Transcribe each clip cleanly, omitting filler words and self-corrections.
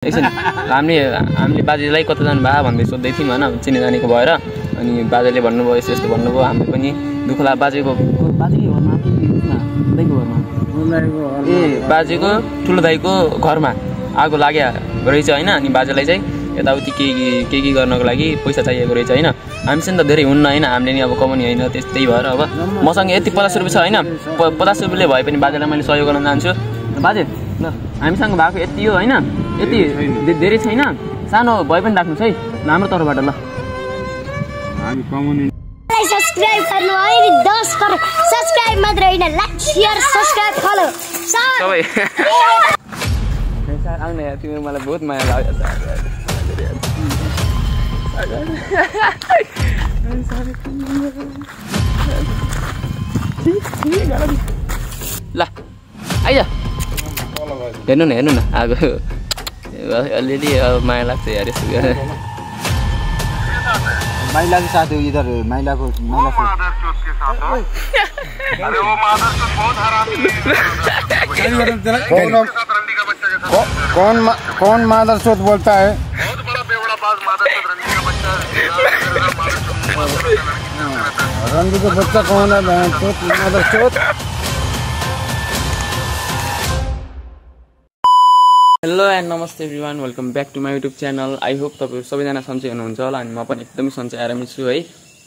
एकछिन हामीले बाजेलाई कता जानु भयो भन्दै सोध्दै थियौँ होइन चिने जानेको भएर अनि बाजेले भन्नुभयो यस्तो यस्तो भन्नुभयो हामीले पनि दुःख लाग्यो बाजेको ए बाजेको ठुलो दाइको घरमा आगो लाग्यो रहेछ होइन अनि बाजेलाई चाहिँ यताउति के गर्नको लागि पैसा चाहिएको रहेछ होइन हामीसँग त धेरै हुन्न होइन हामीले नि अब कमाउने होइन त्यही भएर अब मसँग यति 50 रुपियाँ छ होइन 50 रुपियाँले भए पनि बाजेलाई मैले सहयोग गर्न चाहन्छु बाजे ल हामीसँग भएको यति हो होइन यति धेरै छैन सानो भए पनि राख्नुहोस् है हाम्रो तर्फबाट ल हामी कमाउने सब्स्क्राइब गर्नु है 10 कर सब्स्क्राइब मात्र हैन लाइक शेयर सब्स्क्राइब फलो सबै सर आउन यार तिमी मलाई बहुत माया लाग्यो ल आइज हेर्नु न आगो अलिअलि अब माया लाग्छ यार यसो महिला के साथ इधर महिला को अरे वो मादर तो बहुत हरामी है कौन मादर चोत बोलता है बहुत बड़ा बेवड़ा बाज मादर चोत रंडी का बच्चा रंडी का बच्चा कौन है मादर चोत हेलो एन्ड नमस्ते everyone welcome back to my YouTube channel I hope तपाईँ सबैजना सन्चै हुनुहुन्छ होला अनि म पनि एकदमै सन्चै आरामै छु है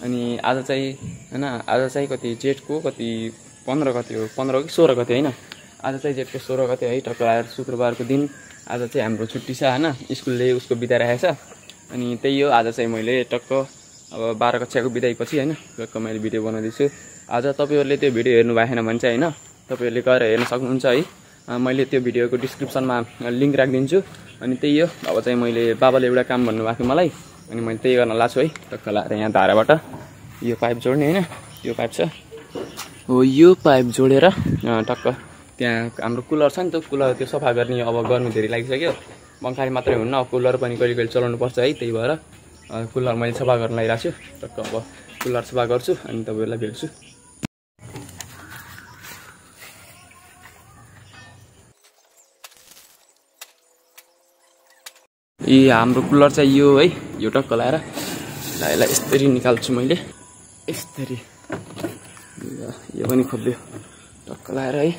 अनि आज चाहिँ कति जेठको कति 15 गते हो 15 कि 16 गते होइन आज चाहिँ जेठको 16 गते है टक्क आएर शुक्रबारको दिन आज चाहिँ हाम्रो छुट्टी छ होइन स्कुलले उसको बिदा राखेको छ अनि त्यही हो आज चाहिँ मैले टक्क अब 12 कक्षाको बिदाइपछि होइन टक्क मैले भिडियो बनाउँदैछु आज तपाईँहरूले त्यो भिडियो हेर्नु भएन भने चाहिँ होइन तपाईँहरूले गएर हेर्न सक्नुहुन्छ है मैले त्यो भिडियोको डिस्क्रिप्सनमा लिङ्क राखिदिन्छु अनि त्यही हो अब चाहिँ मैले बाबाले एउटा काम भन्नुभएको थियो मलाई अनि मैले त्यही गर्न लाग्छु है टक्क लाएर यहाँ धाराबाट यो पाइप जोड्ने होइन यो पाइप छ हो यो पाइप जोडेर टक्क त्यहाँ हाम्रो कुलर छ नि त कुलर त्यो सफा गर्ने अब गर्नु धेरै लागिसक्यो पङ्खाले मात्रै हुन्न अब कुलर पनि कहिले कहिले चलाउनु पर्छ है त्यही भएर कुलर मैले सफा गर्न लागिरहेको छु टक्क अब कुलर सफा गर्छु अनि तपाईँहरूलाई भेट्छु ए हाम्रो कुलर चाहिँ यो है यो टक्क लाएर यसलाई यसरी निकाल्छु मैले यसरी यो पनि खोल्यो टक्क लाएर है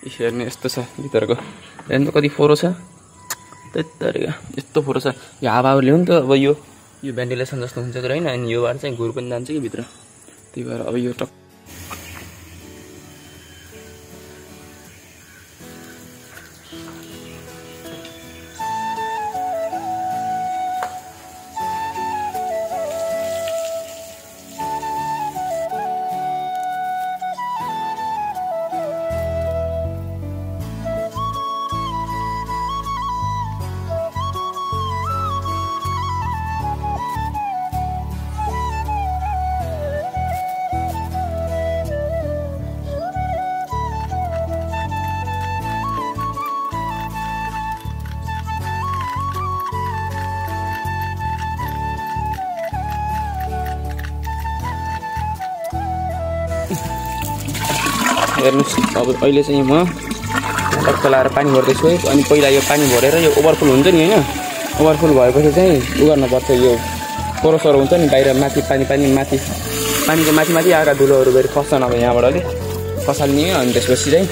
हेर्ने यस्तो छ भित्रको हेर्नु कति फोरो छ त्यही यस्तो फोरो छ यो हावाहरूले हो नि त अब यो भेन्टिलेसन जस्तो हुन्छ तर होइन अनि योबाट चाहिँ घुर पनि जान्छ कि भित्र त्यही भएर अब यो टक्क हेर्नुहोस् अब अहिले चाहिँ म टक्क लाएर पानी भर्दैछु है अनि पहिला यो पानी भरेर यो ओभरफुल हुन्छ नि होइन ओभरफुल भएपछि चाहिँ उ गर्नुपर्छ यो फोरोसरो हुन्छ नि बाहिर माथि माथि पानीको माथि आएका धुलोहरू फेरि खस्छ अब यहाँबाट अलिक खसाल्ने अनि त्यसपछि चाहिँ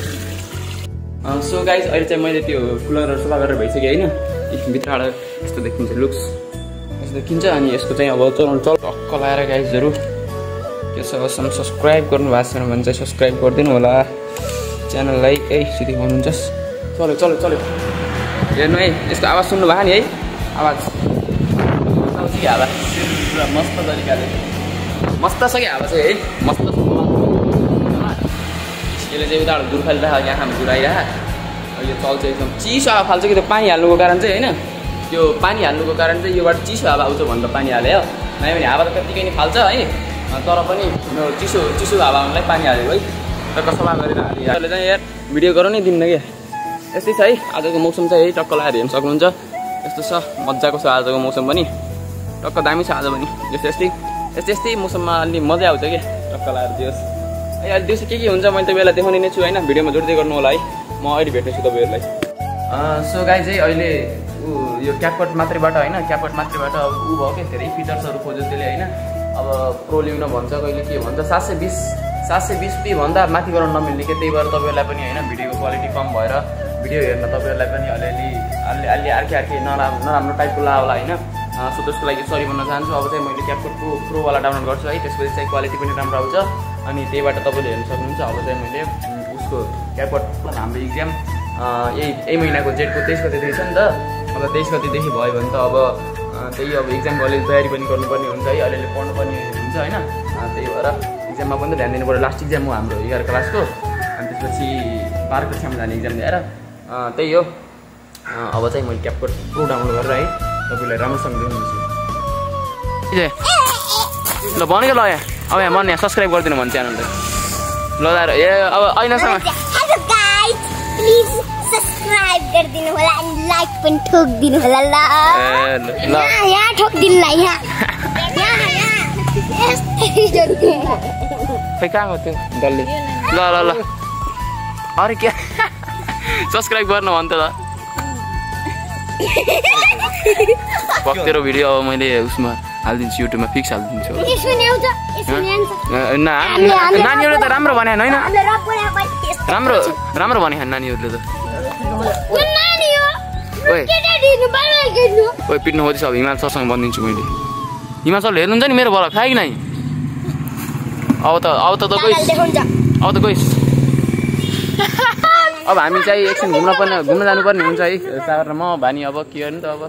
सो गाइज अहिले चाहिँ मैले त्यो कुलरहरू सफा गरेर भइसकेँ होइन भित्रबाट यस्तो देखिन्छ लुक्स यस्तो देखिन्छ अनि यसको चाहिँ अब चलाउनु टक्क लाएर गाइजहरू के छ सब्सक्राइब गर्नु भएको छैन भने चाहिँ सब्सक्राइब गरिदिनु होला च्यानललाई सिधै गर्नुहुन्छ चल्यो हेर्नु है यसको आवाज सुन्नु भएको नि है आवाज पुरा मस्त तरिकाले मस्त छ कि आवाज चाहिँ है मस्त यसले चाहिँ उताबाट दुर फालिरहेको यहाँ खानु दुराइरहेको यो चल्छ एकदम चिसो हावा फाल्छ कि त्यो पानी हाल्नुको कारण चाहिँ होइन त्यो पानी हाल्नुको कारण चाहिँ योबाट चिसो हावा आउँछ भनेर पानी हाल्यो नभए भने हावा त कत्तिकै नि फाल्छ है तर पनि चिसो हावा आउनुलाई पानी हालेको है टक्क सफा गरेर हालेँ यसले चाहिँ यार भिडियो गरौँ नै दिन्न क्या यस्तै छ है आजको मौसम चाहिँ है टक्क लगाएर हेर्न सक्नुहुन्छ यस्तो छ मजाको छ आजको मौसम पनि टक्क दामी छ आज पनि यस्तै मौसममा अलि मजा आउँछ क्या टक्क लगाएर दियोस् है अहिले दिउँसो के हुन्छ मैले तपाईँलाई देखाउने नै छु होइन भिडियोमा जोड्दै गर्नु होला है म अहिले भेट्नेछु तपाईँहरूलाई सो गाइज चाहिँ अहिले यो क्यापकट मात्रैबाट होइन क्यापकट मात्रैबाट अब ऊ भयो क्या धेरै फिचर्सहरू खोज्यो त्यसले होइन अब प्रो लिउन भन्छ कहिले के भन्छ 720p भन्दा माथि गर्न नमिल्ने के त्यही भएर तपाईँहरूलाई पनि होइन भिडियोको क्वालिटी कम भएर भिडियो हेर्न तपाईँहरूलाई पनि अलि अर्कै नराम्रो टाइपको ला होला होइन सो त्यसको लागि सरी भन्न चाहन्छु अब चाहिँ मैले क्यापकटको प्रोवाला डाउनलोड गर्छु है त्यसपछि चाहिँ क्वालिटी पनि राम्रो आउँछ अनि त्यहीबाट तपाईँले हेर्न सक्नुहुन्छ अब चाहिँ मैले उसको क्यापकट हाम्रो इक्जाम यही महिनाको जेठको 23 गतेदेखि छ नि त अब 23 गतेदेखि भयो भने त अब त्यही अब इक्जामको अलिअलि तयारी पनि गर्नुपर्ने हुन्छ है अलिअलि पढ्नुपर्ने हुन्छ होइन त्यही भएर इक्जाममा पनि ध्यान दिनु पऱ्यो लास्ट इक्जाम हो हाम्रो 11 क्लासको अनि त्यसपछि 12 कक्षामा जाने इक्जाम दिएर त्यही हो अब चाहिँ मैले क्यापकट प्रो डाउनलोड गरेर है तपाईँलाई राम्रोसँग देखाउँछु ल भनेको ल यहाँ अब यहाँ मन यहाँ सब्सक्राइब गरिदिनु भने च्यानल ल ए अब अहिलेसम्म प्लिज सब्सक्राइब गरिदिनु होला अनि लाइक पनि ठोकिदिनु होला ल यहाँ ठोकिदिनु ल यहाँ खै कहाँ गयो त्यो डल्ले ल ल ल अरे क्या सब्सक्राइब गर्नु भन्थ्यो त तेरो भिडियो अब मैले उसमा हालिदिन्छु युट्युबमा फिक्स हालिदिन्छु नानीहरूले त राम्रो भने होइन राम्रो भने नानीहरूले त ओइ पिट्नु खोज्दैछ अब हिमाल सरसँग भनिदिन्छु मैले हिमाल सरले हेर्नुहुन्छ नि मेरो बल खायो कि नै अब त गइस् अब हामी चाहिँ एकछिन घुम्न जानुपर्ने हुन्छ है सागर र म भानी अब के गर्नु त अब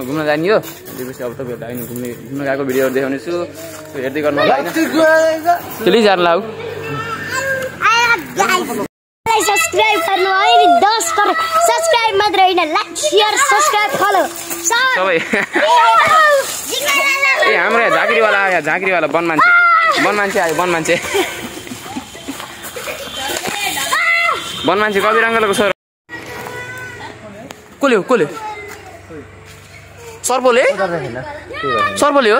घुम्न जाने हो त्यसपछि अब तपाईँहरूलाई होइन घुम्न गएको भिडियोहरू देखाउने छु हेर्दै गर्नु होला होइन चलि जानु लाउ सब्सक्राइब गर्नु है 10 करोड सब्सक्राइब मात्र होइन लाइक शेयर सब्सक्राइब फलो सबै ए हाम्रो यहाँ झाँक्रीवाला वन मान्छे आयो वन मान्छे कवि रङ्गलको छोरा कसले सर्पोले हो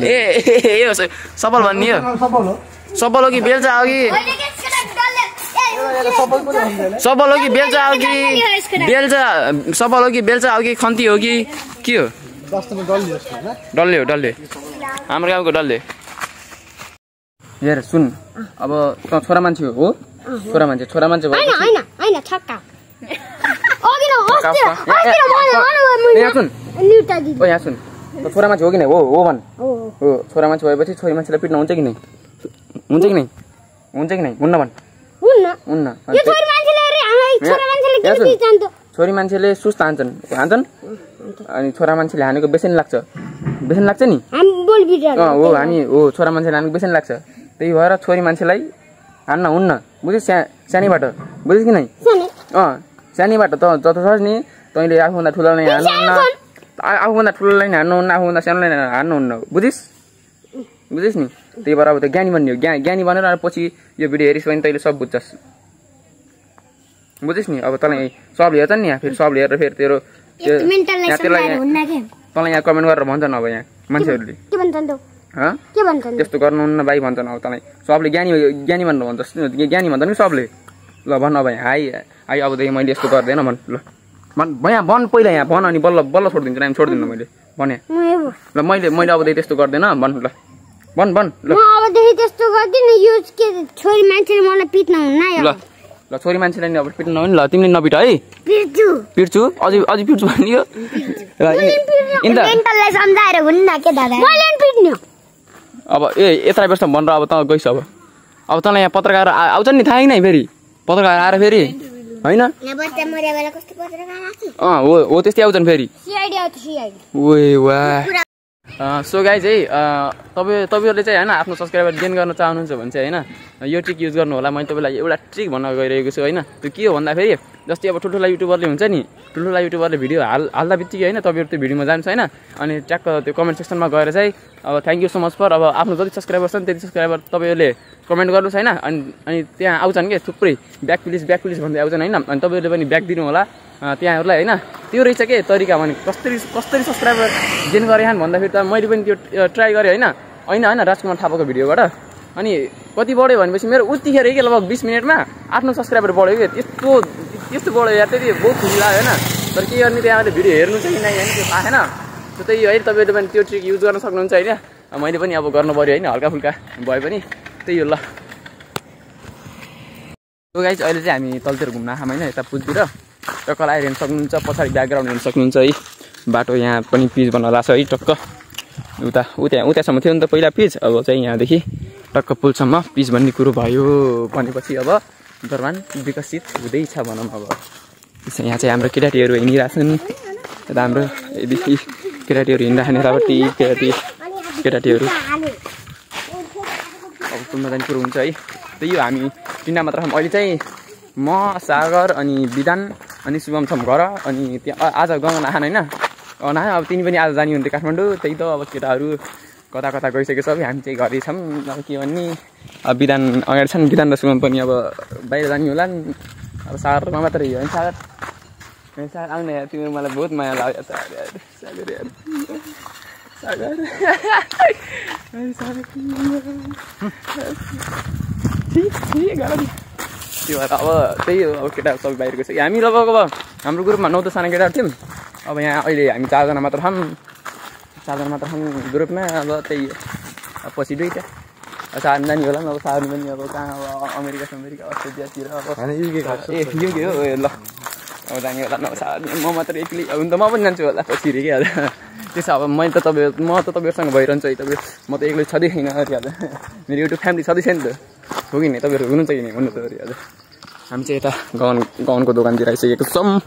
ए सबल भन्ने हो सबल हो कि बेल्चा हो कि बेल्चा हो कि खन्ती हो कि के हो डल्ले हाम्रो गाउँको डल्ले हेर सुन अब त छोरा मान्छे हो छोरा मान्छे हैन छक्का यहाँ सुन छोरा मान्छे हो कि नै हो भन हो छोरा मान्छे भएपछि छोरी मान्छेलाई पिट्न हुन्छ कि नै हुन्न भन हुन्न छोरी मान्छेले सुस हान्छन् अनि छोरा मान्छेले हानेको बेसन लाग्छ नि हो हामी हो छोरा मान्छेले हानेको बेसन लाग्छ त्यही भएर छोरी मान्छेलाई हान्न हुन्न बुझिस् सानीबाट बुझिस् कि नै सानीबाट त जति छ नि तैँले आफूभन्दा ठुलोलाई हान्नुहुन्न आफूभन्दा ठुलोलाई हान्नुहुन्न आफूभन्दा सानोलाई हान्नुहुन्न बुझिस् नि त्यही भएर अब त ज्ञानी बन्ने हो ज्ञानी बनेर पछि यो भिडियो हेरिस् भने तैँले सब बुझ्छस् बुझिस् नि अब तँलाई सबले हेर्छन् नि यहाँ फेरि सबले हेरेर फेरि तेरो तँलाई यहाँ कमेन्ट गरेर भन्छन् अब यहाँ मान्छेहरूले त्यस्तो गर्नुहुन्न भाइ भन्छन् अब तँलाई सबले ज्ञानी भन्नु भन्छ ज्ञानी भन्छन् कि सबले ल भन्न अब यहाँ आइ अबदेखि मैले यस्तो गर्दैन भन् ल यहाँ भन पहिला यहाँ भन अनि बल्ल छोडिदिन्छु नाम छोडिदिनु मैले भने ल मैले अबदेखि त्यस्तो गर्दैन भन् ल भन ल अबदेखि त्यस्तो गर्दिन यो के छोरी मान्छेले मलाई पिट्न हुन्न ल छोरी मान्छेलाई नि अब पिट्न हुन्न ल तिमीले नपिट है पिट्छु अझै पिट्छु भन्यो मेन्टललाई सम्झाएर हुन्न के दादा मैले पिट्नु अब यत्रा बेरसम्म भनेर अब त गइस् अब तँलाई यहाँ पत्रकार आउँछन् नि थाहा नै फेरि पत्रकार आएर फेरि होइन हो त्यस्तै आउँछन् फेरि सो गाइज है तपाईँहरूले चाहिँ होइन आफ्नो सब्सक्राइबर गेन गर्न चाहनुहुन्छ भने चाहिँ होइन यो ट्रिक युज गर्नु होला मैले तपाईँलाई एउटा ट्रिक भन्न गइरहेको छु होइन त्यो के हो भन्दाखेरि जस्तै अब ठुल्ठुला युट्युबरले हुन्छ नि ठुल्ठुला युट्युबरले भिडियो हाल्दा बित्तिकै होइन तपाईँहरू त्यो भिडियोमा जान्छ होइन अनि ट्याक्क त्यो कमेन्ट सेक्सनमा गएर चाहिँ अब thank you so much for अब आफ्नो जति सब्सक्राइबर छ नि त्यति सब्सक्राइबर तपाईँहरूले कमेन्ट गर्नुहोस् होइन अनि त्यहाँ आउँछन् कि थुप्रै ब्याक प्लिज भन्दै आउँछन् होइन अनि तपाईँहरूले पनि ब्याक दिनु होला त्यहाँहरूलाई होइन त्यो रहेछ के तरिका भने कसरी सब्सक्राइबर गेन गरेँ भन्दाखेरि त मैले पनि त्यो ट्राई गरेँ होइन राजकुमार थापाको भिडियोबाट अनि कति बढ्यो भनेपछि मेरो उतिखेर के लगभग 20 मिनटमा आफ्नो सब्सक्राइबर बढ्यो कि यस्तो त्यस्तो बढ्यो यार त्यति बहुत खुसी लाग्यो होइन तर के गर्ने त्यहाँबाट भिडियो हेर्नु चाहिँ किन होइन त्यो थाहा छैन त्यही है तपाईँले त्यो ट्रिक युज गर्न सक्नुहुन्छ होइन मैले पनि अब गर्नु पऱ्यो होइन हल्का फुल्का भए पनि त्यही हो ल गाइज अहिले चाहिँ हामी तलतिर घुम्न आँखामा होइन यता पुलतिर टक्क लगाएर हेर्नु सक्नुहुन्छ पछाडि ब्याकग्राउन्ड हेर्नु सक्नुहुन्छ है बाटो यहाँ पनि पिच बन्न लाग्छ है टक्क उतासम्म थियो नि त पहिला पिच अब चाहिँ यहाँदेखि टक्क पुलसम्म पिच भन्ने कुरो भयो भनेपछि अब दरबान विकसित हुँदैछ भनौँ अब यहाँ चाहिँ हाम्रो केटाटीहरू हिँडिरहेछन् यता हाम्रो यदि केटाटीहरू हिँडिरहेको यतापट्टि केटाटीहरू अब पुलमा जाने कुरो हुन्छ है त्यही हो हामी तिनवटा मात्र छौँ अहिले चाहिँ म सागर अनि विधान अनि शुभम छौँ घर अनि त्यहाँ आज गाउँ नखान होइन नखान अब तिनी पनि आज जाने हुन्थ्यो काठमाडौँ त्यही त अब केटाहरू कता कता गइसक्यो सबै हामी चाहिँ घरै छौँ अब के भन्ने अब विधान अगाडि छन् विधान र शुभम पनि अब बाहिर जाने होला नि अब सागरमा मात्रै हो होइन सागर आउने यार तिम्रो मलाई बहुत माया लाग्यो त्यो भएर अब त्यही हो अब केटाहरू सबै बाहिर गइसक्यो हामी लगभग अब हाम्रो ग्रुपमा 9 जना केटाहरू थियौँ अब यहाँ अहिले हामी 4 जना मात्र छौँ ग्रुपमा अब त्यही हो पछि 2टा सार्नु जाने होला नि अब सार्नु पनि अब कहाँ अब अमेरिका अस्ट्रेलियातिर अब युके हो ल अब जाने होला न सार्नु म मात्र एक्लै हुन त म पनि जान्छु होला पछि रे क्या त्यसो अब म त तपाईँहरूसँग भइरहन्छु है तपाईँ म त एक्लै छँदै छैन अरे आज मेरो युट्युब फ्यामिली छँदैछ नि त हो कि नि तपाईँहरू हुनुहुन्छ कि नि भन्नु त अरे आज हामी चाहिँ यता गाउनको दोकानतिर आइसकेको छौँ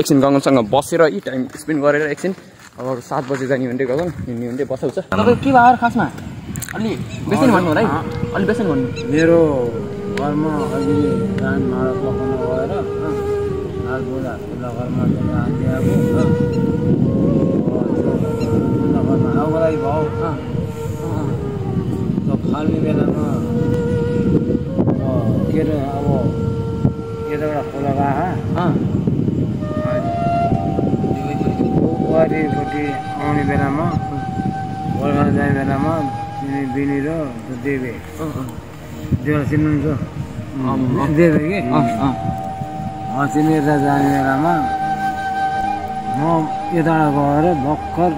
एकछिन गाउनसँग बसेर यी टाइम स्पेन्ड गरेर एकछिन अब 7 बजे जाने हुन्थ्यो गाउन हिँड्ने हुन्थ्यो बसाउँछ तपाईँ के भयो खासमा अलि बेसी भन्नु होला है अलि बेसी भन्नु मेरो घरमा अहिले धान माडा पकाउन गएर हाल बोला घरमा आउको लागि भाउ फाल्ने बेलामा के अरे अब यताबाट खोला बुहारीपट्टि आउने बेलामा गोर्खा जाने बेलामा बिनी र देवे चिन्नुहुन्छ देवे कि चिनेर जाने बेलामा म यताबाट गएर भर्खर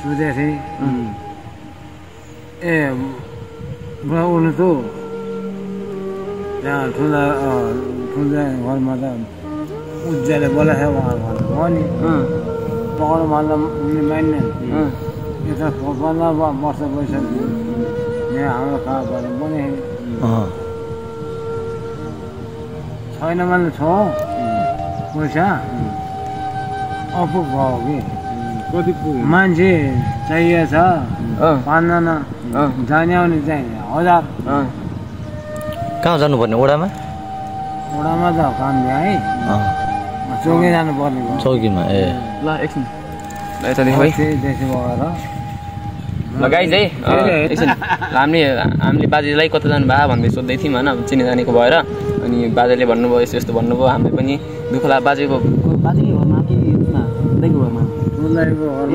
सुतेको थिएँ ए उनी त त्यहाँ ठुला घरमा त उज्याले बोलाएको उहाँको घर हो नि पकाउनु भन्दा मान्ने यता 15 वर्ष भइसक्यो यहाँ हाम्रो खा भएर बनाएको छैन भने छ पैसा अपुग भयो कि कति मान्छे चाहिएको छ 5 जना जाने आउने चाहिँ 1000 कहाँ जानुपर्ने ओडामा त काम भ्याए चौकी जानुपर्ने भयो चौकीमा ए ल एकछिन ल यतादेखि गएर ल गाइज है एकछिन हामीले बाजेलाई कता जानु भयो भन्दै सोध्दै थियौँ होइन चिने जानेको भएर अनि बाजेले भन्नुभयो यस्तो यस्तो भन्नुभयो हामीले पनि दुःख लाग्यो बाजेको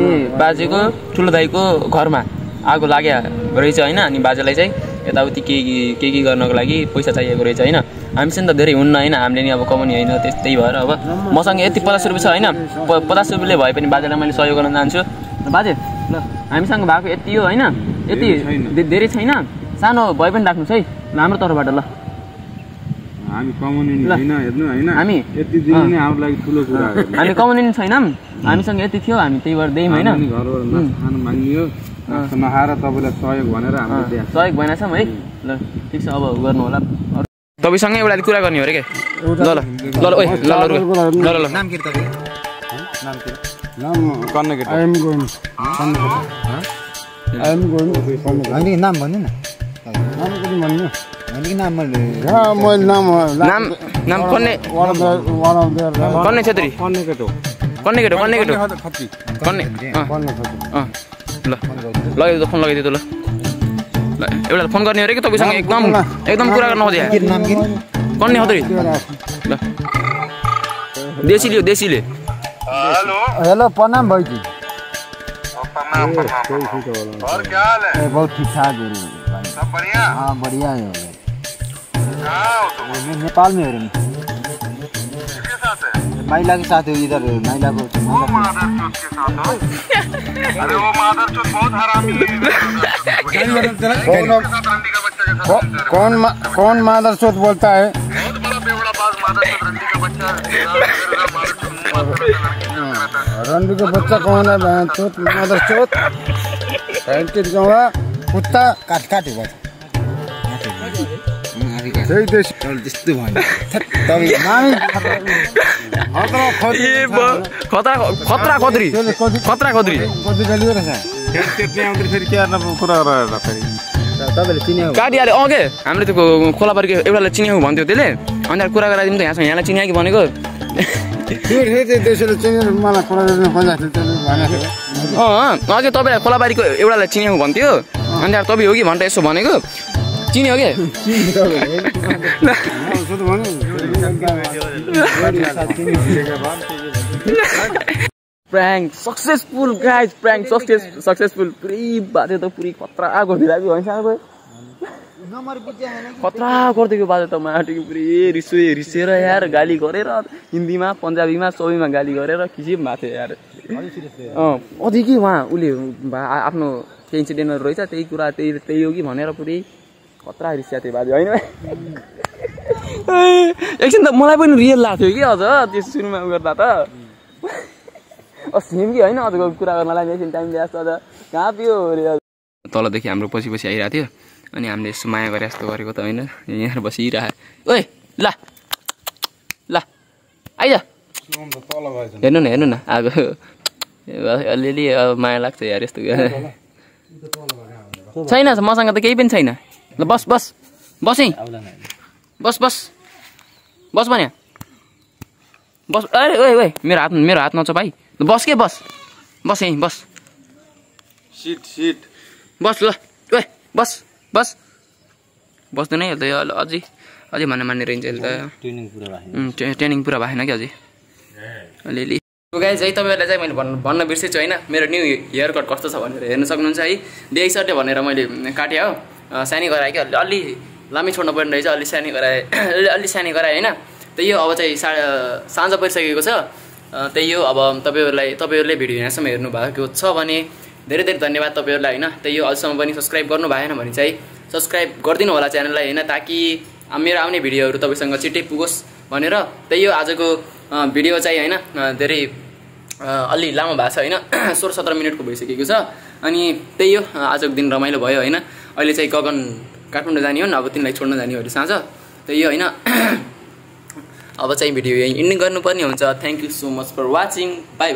ए बाजेको ठुलो दाइको घरमा आगो लाग्यो रहेछ होइन अनि बाजेलाई चाहिँ यताउति के गर्नको लागि पैसा चाहिएको रहेछ होइन हामीसँग त धेरै हुन्न होइन हामीले नि अब कमाउने होइन त्यही भएर अब मसँग यति 50 रुपियाँ छ होइन 50 रुपियाँले भए पनि बाजेलाई मैले सहयोग गर्न चाहन्छु बाजे ल हामीसँग भएको यति हो होइन यति धेरै छैन सानो भए पनि राख्नुहोस् है हाम्रो तर्फबाट ल हामी कमाउने छैन हेर्नु हैन हामी यति दिनु नै हाम्रो लागि ठुलो कुरा हो हामी कमाउने नि छैनौँ हामीसँग यति थियो हामी त्यही भएर देयौँ हैन घरबाट खान माग्नियो नखाएर तपाईलाई सहयोग भनेर हामीले दिए सहयोग भएनछौँ है ल ठीक छ अब गर्नु होला तपाईसँग एउटा कुरा गर्ने हो रे के ल ल ल ओइ ल ल ल नाम के तपाईँ नाम के नाम कन्न के आई एम गोइङ अनि नाम भन्नु न नाम कति भन्नु अनि नाम मैले नाम कन्ने छेत्री कन्ने केटो कन्ने ल लगाइदियो फोन लगाइदियो त ल एउटा फोन गर्ने हो रे कि तपाईसँग एकदम कुरा गर्न खोजे नाम के कन्ने खतरी ल देशीले हेलो प्रणाम भाई जी प्रणाम और क्या हाल है बहुत ठीक ठाक है सब बढ़िया हाँ बढ़िया है कहाँ हो तुम नेपाल में हो रहे माइला के साथ हो इधर माइला को वो मादरचोद के साथ हो अरे वो मादरचोद बहुत हरामी है रंडी का बच्चा के साथ कौन मादरचोद बोलता है? बहुत बड़ा बेवड़ा बाज मादरचोद रंडी का बच्चा रंडी का बच्चा कौन है? मादरचोद कुत्ता काट हो त्यही देश त्यस्तो भयो खतरा खतरी कति गलियो रहेछ त्यति आउँदै फेरि के कुरा गरेर फेरि तपाईँले चिन्यो काटिहाल्यो अघि हामीले त्यो खोलाबारीको एउटालाई चिनेको भन्थ्यो त्यसले अन्त कुरा गराइदिउँ त यहाँलाई चिने कि भनेको त्यसले चिनेर मलाई कुरा गर्न खोजेको थियो भनेको अघि तपाईँलाई खोलाबारीको एउटालाई चिनेको भन्थ्यो अन्त तपाईँ हो कि भनेर यसो भनेको चिन्यो कि prank successful guys prank successful पुरै बाजे त पुरै खतरा गरिदिरहेको होइन खतरा गरिदिएको बाजे त माटोको पुरै रिसेर यार गाली गरेर हिन्दीमा पन्जाबीमा सबैमा गाली गरेर किसिम भएको थियो यार अझै कि उहाँ उसले आफ्नो केही इन्सिडेन्टहरू रहेछ त्यही कुरा त्यही हो कि भनेर पुरै खतरा रिसिया थियो बाजे होइन एकछिन त मलाई पनि रियल लाग्थ्यो कि अझ त्यो सुरुमा गर्दा त सेम कि होइन अझको कुरा गर्नलाई एकछिन टाइम दिएको अझ कहाँ थियो तलदेखि हाम्रो पछि आइरहेको थियो अनि हामीले यसो माया गरे जस्तो गरेको त होइन यहाँ बसिरहेको ओए ल आइज हेर्नु न आएको अलिअलि माया लाग्छ यार यस्तो छैन मसँग त केही पनि छैन ल बस है बस भने बस अरे ओए मेरो हात नच भाइ बस के बस यहीँ बस सिट बस ल ओए बस बस्दैन है अझै मान्ने रहन्छ अहिले त ट्रेनिङ पुरा भएन कि अझै अलिअलि गाइज है तपाईँहरूलाई चाहिँ मैले भन्न बिर्सेछु होइन मेरो न्यू हेयर कट कस्तो छ भनेर हेर्न सक्नुहुन्छ है देखाइसक्यो भनेर मैले काटेँ हो सानी गराएँ कि अलि लामै छोड्नु पर्ने रहेछ अलि सानी गराएँ होइन त्यही हो अब चाहिँ साँझ परिसकेको छ त्यही हो अब तपाईँहरूले भिडियो यहाँसम्म हेर्नु भएको छ भने धेरै धन्यवाद तपाईँहरूलाई होइन त्यही हो अझसम्म पनि सब्सक्राइब गर्नु भएन भने चाहिँ सब्सक्राइब गरिदिनु होला च्यानललाई होइन ताकि मेरो आउने भिडियोहरू तपाईँसँग छिट्टै पुगोस् भनेर त्यही हो आजको भिडियो चाहिँ होइन धेरै अलि लामो भएको छ होइन 16-17 मिनटको भइसकेको छ अनि त्यही हो आजको दिन रमाइलो भयो होइन अहिले चाहिँ गगन काठमाडौँ जाने हो नि अब तिमीलाई छोड्न जाने हो साँझ त्यही होइन अब चाहिँ भिडियो यहीँ इन्डिङ गर्नुपर्ने हुन्छ thank you so much for watching by